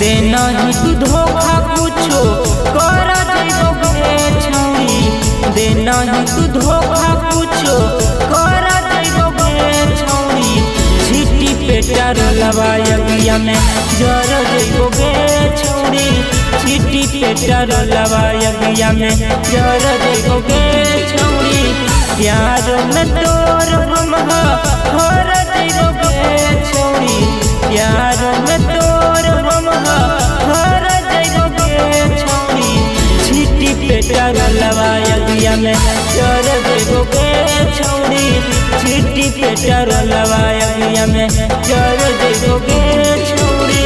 देना ही तू धोखा कुछो कर जइबो गे छौरी, देना ही तू धोखा कुछो कर जइबो गे छौरी। छिट्टी पे टरलवा यगिया में जर जइबो गे छौरी, छिट्टी पे टरलवा यगिया में जर जइबो गे छौरी। प्यार में तोर हम हर जइबो गे छौरी, प्यार में तोर हम हर जइबो गे छौरी। छिट्टी पे टरलवा यगिया में जर जइबो गे छौरी, छिट्टी पे टरलवा यगिया में जर जइबो गे छौरी।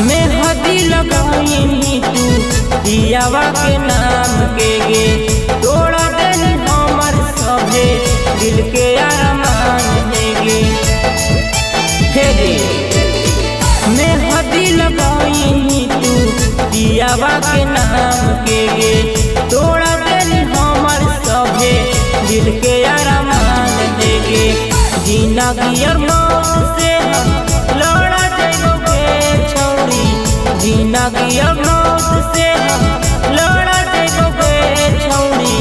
मेहदी लगाई तू पियावा के नाम के गे, तोड़ा देनी हमर सभे दिल के अरमान हे गे। हे गे मेहदी लगाई तू पियावा के नाम के गे, तोड़ा देनी हमर सभे दिल के अरमान हे गे। जीना गियर मौत से हम लड़ा जइबो गे छौरी, जीना गियर मौत से हम लड़ा जइबो गे छौरी।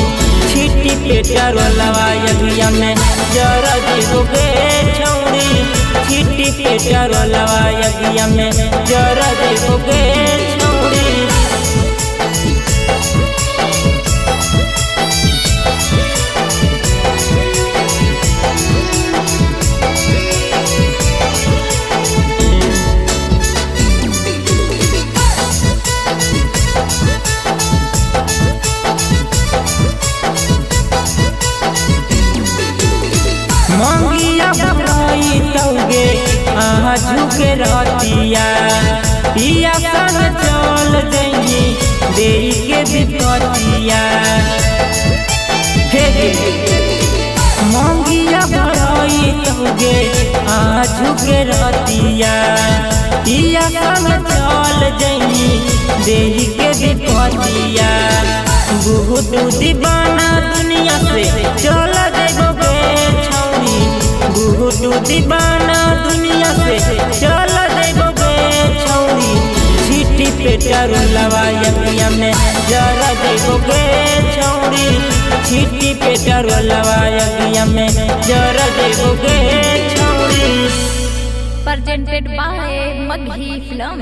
छिट्टी पे टरलवा यगिया में जर जइबो गे छौरी, छिट्टी पे टरलवा यगिया में जर जइबो गे छौरी। मंगिया भाई तौगे आहा झुके रतिया, पिया संग चल जइही देई के विपतिया। हे गे मंगिया भाई तौगे आहा झुके रतिया, पिया संग चल जइही देई के विपतिया। बहुत दीवाना दुनिया से चल जइबो गे छौरी, बहुत दीवाना दुनिया से चल जइबो गे छौरी। छिट्टी पे टरलवा यगिया में जर जइबो गे छौरी, छिट्टी पे टरलवा यगिया में जर जइबो गे छौरी। Presented by Maghi Film.